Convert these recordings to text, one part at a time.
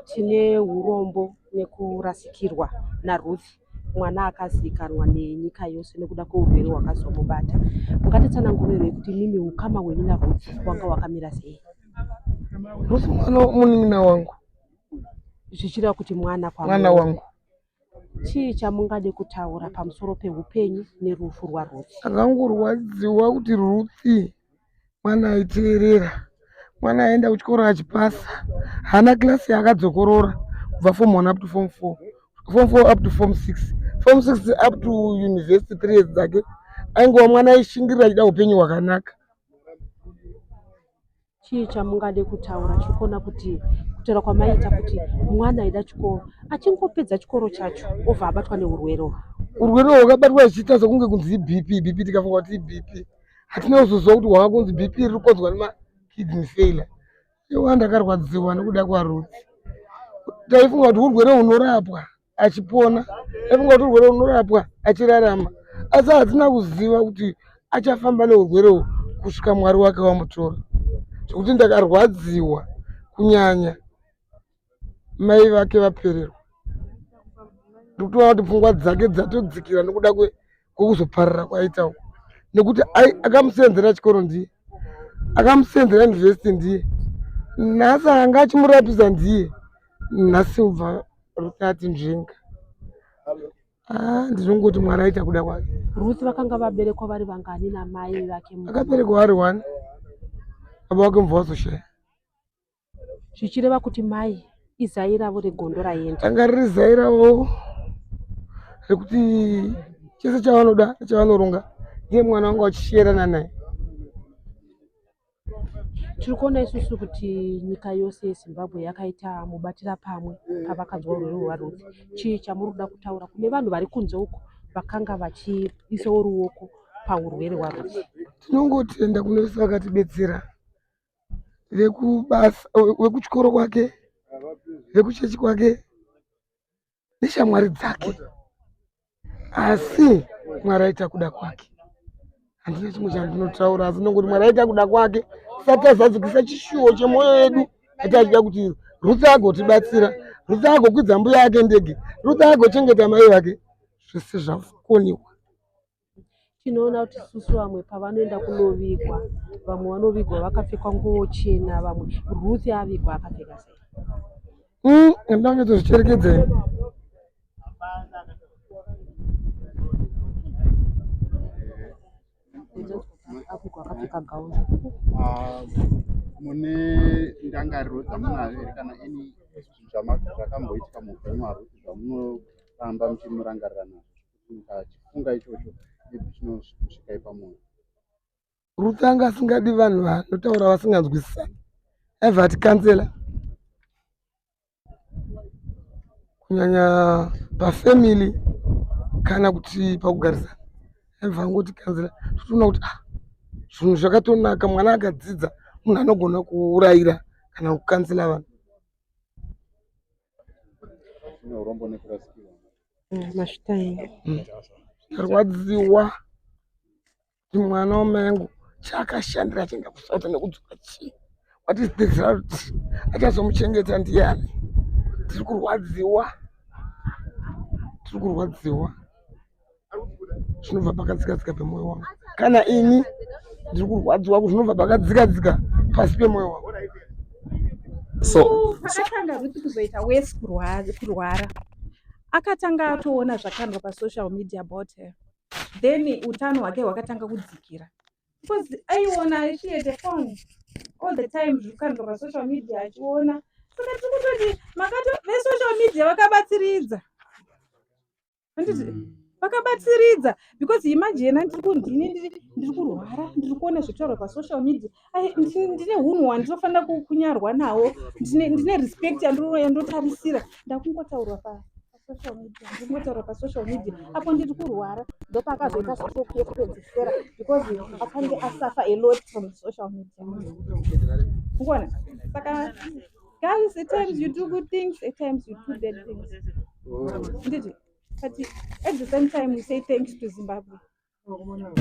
Tine hurombo nekurasikirwa naRuth, mwana akazivikanwa nenyika yose nekuda kweurwere hwakazomubata. Mungatitsanangurirei kuti imimi ukama hwenyu naRuth hwanga hwakamira sei? Ruth mwana munin'ina wangu. Zvichireva kuti mwana kwamuri. Mwana wangu. Chii chamungade kutaura pamusoro peupenyu nerufu rwaRuth? Ndakangorwadziwa kuti Ruth mwana aiteerera, mwana aienda kuchikoro achipasa, haana class yaakadzokorora kubva form 1 up to form 4, form 4 up to form 6, form 6 up to university 3 years dzake. Aingova mwana aishingirira achida upenyu hwakanaka. Chii chamungade kutaura chikuona kuti kutaura kwamaiita kuti mwana aida chikoro achingopedza chikoro chacho obva abatwa neurwere uhwu? Urwere uhwu hwakabatwa achiita sekunge kunzi iBP, BP tikafunga kuti iBP. Hatina kuzoziva kuti hwava kunzi BP riri kukonzwa nemakidney failure. Iwa ndakarwadziwa nekuda kwaRuth. Taifunga kuti urwere hunorapwa achipona aifunga kuti urwere unorapwa achirarama asi hatina kuziva kuti achafamba neurwere uhu kusvika mwari wake wamutora zvekuti ndakarwadziwa kunyanya mai vake vapererwa ndikutoona kuti pfungwa dzake dzatodzikira nekuda kwekuzoparira kwaita uku nekuti akamusenzera chikoro ndiye akamusenzera university ndiye nhasi anga achimurapisa ndiye nhasi ubva Ruth ati nzvenga. Ah, ndinongoti Mwari aita kuda kwake. Ruth vakanga vaberekwa vari vangani namai vake? Akaberekwa vari one, baba vake mubva vazoshaya. Zvichireva kuti mai izai ravo regondo raenda. Ranga riri zai ravo rekuti chese chavanoda chavanoronga ndiye mwana wanga vachisherana naye. Tiri kuona isusu kuti nyika yose yeZimbabwe yakaita mubatira pamwe pavakanzwa urwere hwaRuth. Chii chamuri kuda kutaura kune vanhu vari kunze uko vakanga vachiisawo ruoko paurwere hwaRuth? Tinongotenda kune vese vakatibetsera vekubasa, vekuchikoro kwake, vekuchechi kwake neshamwari dzake asi mwari aita kuda kwake handina chimwe chandinotaura asi ndongoti mwari aita kuda kwake tisati tazadzikisa chishuwo chemwoyo yedu ati achida kuti ruth agotibatsira ruth agokwidza mbuya yake ndege ruth agochengeta mai vake zvese zvakoniwa Tinoona kuti isusu vamwe pavanoenda kunovigwa, vamwe vanovigwa vakapfekwa nguo chena, vamwe Ruth avigwa akapfeka sei? Handina kunyatsozvicherekedza ini. Avigwa akapfeka gauni. Ah, mune ndangariro dzamunayo here kana ini zvakamboitika muupenyu hwaRuth zvamunoramba muchimurangarira nazvo? Mukachifunga ichocho maybe chinosvikai pamoyo. Ruth anga asingadi vanhu vanotaura vasinganzwisisani aibva ati kansela kunyanya pafamily kana kuti pakugarisana aibva angoti kansela totoona kuti ah zvinhu zvakatonaka mwana akadzidza munhu anogona kuurayira kana kukansela vanhu. Tine urombo nekurasikirwa. Masvita enyu. Ndarwadziwa kuti mwana wamai angu chaakashandira achienda kusouth nekudzoka chii what is the result achazomuchengeta ndiyani tiri kurwadziwa tiri kurwadziwa zvinobva pakadzikadzika pemwoyo wangu kana ini ndiri kurwadziwa zvinobva pakadzikadzika pasi pemwoyo wangu so pakatanga Ruth kuzoita worse kurwara akatanga atoona zvakandwa pasocial media about her then utano hwake hwakatanga kudzikira because aiona she had a phone all the time zviri kukandwa pasocial media achiona saka tiri kutoti makato vesocial media vakabatsiridza handiti mm. vakabatsiridza because imagine ndiri kundini ndiri kurwara ndiri kuona zvitaurwa pasocial media ndine hunhu hwandinofanira kunyarwa nawo ndine respect yandotarisira ndakungotaurwa pasocial media ndiri kungotaurwa pasocial media apo ndiri kurwara ndopakazoita stroke yekupedzisira because akange asafa a lot from social media ukuona saka guys at times you do good things at times you do bad things nditi but at the same time we say thanks to Zimbabwe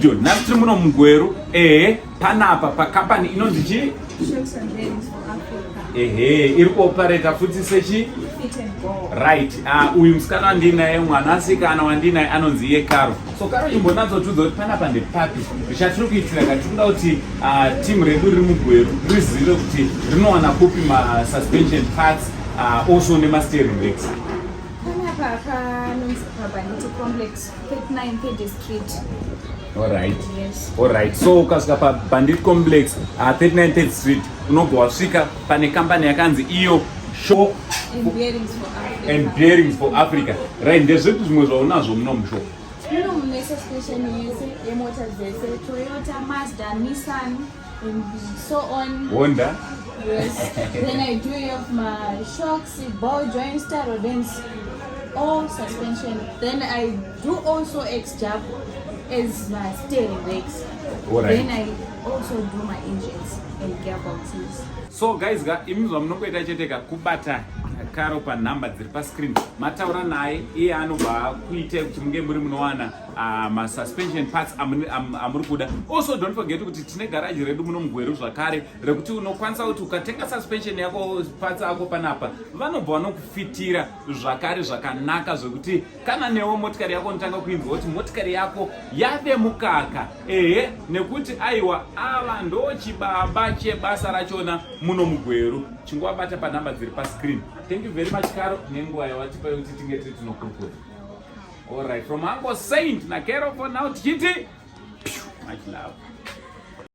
Yo, nhasi tiri muno mugweru ehe panapa pakambani inonzi chii Ehe, iri kuopareta futi sechi Fit and go. Right. Uyu musikana wandinaye, mwanasikana wandinaye anonzi iye Caro. So Caro, imbonatsotiudza kuti panapa ndepapi, zvichatiri kuitira ka tiri kuda kuti team redu riri muGweru rizive kuti rinowana kupi masuspension parts, also nemasteering racks. Panapa panonzi paBanditi Complex, 39 30 Street. Alright. Yes. Alright, so ukasvika paBandit Complex, 39 3rd Street, unobva wasvika pane kambani yakanzi iyo Shock and Bearings for Africa. And Bearings for Africa, right? Ndezvipi zvimwe zvaunazvo muno mushow? Muno mune suspension yese yemota dzese, Toyota, Mazda, Nissan and so on. Honda. Yes. Then I do have my shocks, ball joints, tie rods, all suspension. Then I do also X-Jap as my steering racks. Then I also do my engines and gearboxes. So guys ka, imi zvamunongoita chete ka kubata Caro panhamba dziri pascreen, mataura naye, iye anobva kuitai kuti munge muri munowana masuspension parts amuri kuda. Also, don't forget kuti tine garaji redu muno muGweru zvakare, rekuti unokwanisa kuti ukatenga suspension yako, parts ako panapa, vanobva vanokufitira zvakare zvakanaka, zvekuti kana newo motikari yako unotanga kuinzwa kuti motikari yako yave mukaka. Ehe, nekuti aiwa, ava ndo chibaba chebasa rachona muno muGweru. Chingovabata panhamba dziri pascreen. Thank you very much, Caro, nenguva yawatipa yekuti tinge tiri tinokurukura. Alright, from Uncle Saint naCaro for now, tichiti much love.